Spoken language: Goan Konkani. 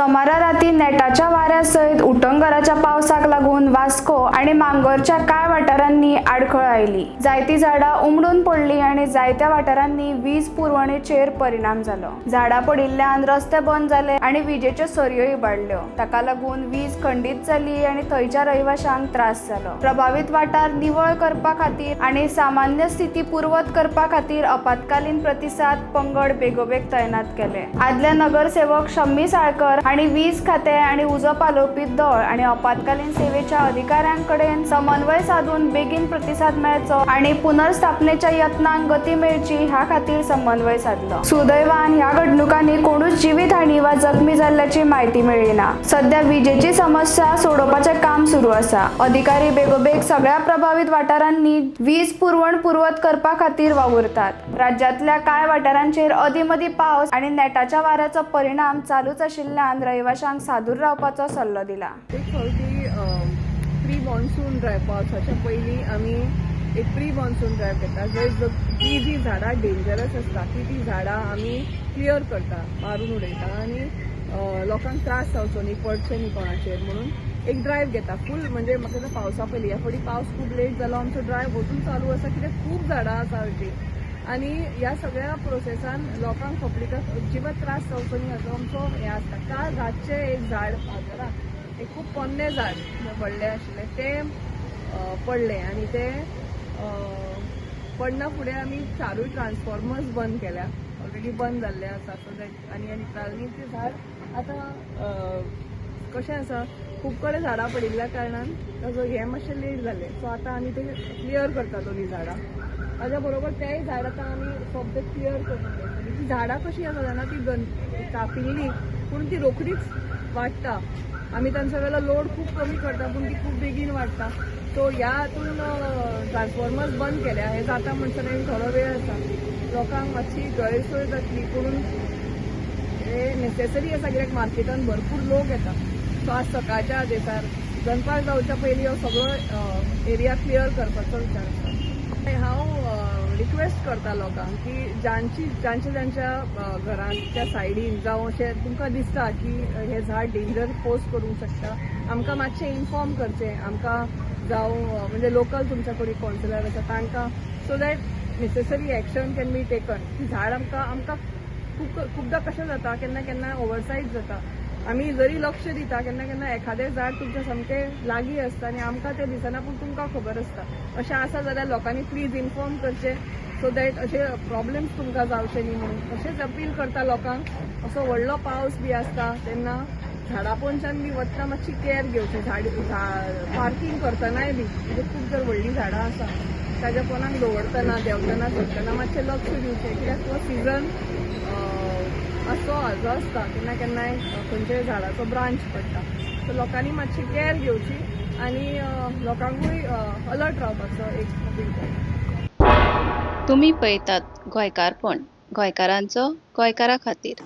सोमारा राती नेटाच्या वाऱ्या सयत उटंगराच्या पावसाक लागून वास्को आनी मांगोरच्या कांय वाठारांनी आडखळ आयली. जायतीं झाडां उमडून पडलीं आनी जायत्या वाठारांनी वीज पुरवणेचेर परिणाम जालो. झाडां पडिल्ल्यान रस्ते बंद जाले आनी विजेच्यो सरयो इबाडल्यो. ताका लागून वीज खंडीत जाली आनी थंयच्या रहिवाशांक त्रास जालो. प्रभावीत वाठार निवळ करपा खातीर आनी सामान्य स्थिती पूर्वत करपा खातीर आपत्कालीन प्रतिसाद पंगड बेगोबेग तैनात केले. आदले नगरसेवक शम्मी साळकर हांणी वीज खातें आनी उजो पालोवपी दळ आनी आपत्कालीन सेवेच्या अधिकाऱ्यां कडेन समन्वय साधून बेगीन प्रतिसाद मेळचो आनी पुनर्स्थापनेच्या यत्नांक गती मेळची ह्या खातीर समन्वय साधलो. सुदैवान ह्या घडणुकांनी कोणूच जिवीत हानी वा जखमी जाल्ल्याची म्हायती मेळ्ळी ना. सध्या विजेची समस्या सोडोवपाचें काम सुरू आसा. अधिकारी बेगोबेग सगळ्या प्रभावीत वाठारांनी वीज पुरवण पुरवत करपा खातीर वावुरतात. राज्यांतल्या कांय वाठारांचेर अदीं मदीं पावस आनी नेटाच्या वाऱ्याचो परिणाम चालूच आशिल्ल्यान रहिवाशांक सादूर रावपाचो सल्लो दिला. एक फावटी प्री मॉन्सून ड्रायव्ह, पावसाच्या पयलीं आमी एक प्री मॉन्सून ड्रायव्ह घेता, जंय जी जी झाडां डेंजरस आसता ती ती झाडां आमी क्लियर करता, मारून उडयता आनी लोकांक त्रास जावचो न्ही, पडचे न्ही कोणाचेर म्हणून एक ड्रायव्ह घेता फूल. म्हणजे म्हाका दिसता पावसा पयलीं. ह्या फावटी पावस खूब लेट जालो. आमचो ड्रायव्ह अजून चालू आसा, कित्याक खूब झाडां आसा अशीं आनी ह्या सगळ्या प्रोसेसान लोकांक, पब्लिकाक अजिबात त्रास जावचो न्ही हाचो आमचो हें आसता. काल रातचें एक झाड बाजारात, एक खूब पोन्नें झाड व्हडलें आशिल्लें, तें पडलें आनी तें पडना फुडें आमी चारूय ट्रान्सफॉर्मर्स बंद केल्या, ऑलरेडी बंद जाल्ले आसा. सो that आनी आनी आनी तें झाड आतां कशें आसा, खूब कडेन झाडां पडिल्ल्या कारणान ताजो हें मातशें लेट जालें. सो आतां आमी तें क्लियर करता दोनी झाडां. ताज्या बरोबर तेंय झाड आतां आमी सोबें क्लियर करून उडयतलीं. ती झाडां कशीं आसा जाणा, ती कापिल्ली पूण ती रोखडीच वाडटा. आमी तांच्या वेलो लोड खूब कमी करता, पूण ती खूब बेगीन वाडटा. सो ह्या हातून ट्रान्सफॉर्मर्स बंद केल्या. हें जाता म्हणसर आनी थोडो वेळ आसा. लोकांक मातशी गैरसोय जातली, पूण हे नेसेसरी आसा, कित्याक मार्केटान भरपूर लोक येता. सो आज सकाळच्या आदेसार दनपार जावच्या पयलीं हो सगळो एरिया क्लियर करपाचो विचार आसा. हांव रिक्वेस्ट करता लोकांक की जांची जांच्या जांच्या घरांच्या सायडीन जावं अशें तुमकां दिसता की हें झाड डेंजर पोज करूंक शकता, आमकां मातशें इन्फॉर्म करचें आमकां, जावं म्हणजे लोकल तुमच्या कोणी कावन्सिलर आसा तांकां, so that necessary action can be taken. ती झाड आमकां आमकां खूब खुबदां कशें जाता, केन्ना केन्ना ओवरसायज जाता. आमी जरी लक्ष दिता, केन्ना केन्ना एखादें झाड तुमच्या सामकें लागीं आसता आनी आमकां तें दिसना, पूण तुमकां खबर आसता. अशें आसा जाल्यार लोकांनी प्लीज इन्फॉर्म करचें, सो that अशे प्रॉब्लेम्स तुमकां जावचे न्ही म्हणून. तशेंच अपील करता लोकांक, असो व्हडलो पावस बी आसता तेन्ना झाडां पोंच्यान बी वतना मातशी केअर घेवची. झाड पार्किंग करतनाय बी, म्हणजे खूब जर व्हडलीं झाडां आसा ताज्या पोनाक दवरतना, देंवतना चडटना मातशें लक्ष दिवचें, कित्याक तो सिजन मातसो हाजो आसता. केन्ना केन्नाय खंयच्याय झाडाचो ब्रांच पडटा. सो लोकांनी मातशी केअर घेवची आनी लोकांकूय अलर्ट रावपाचो एक अपील करता. तुमी पळयतात गोंयकारपण, गोंयकारांचो गोंयकारा खातीर.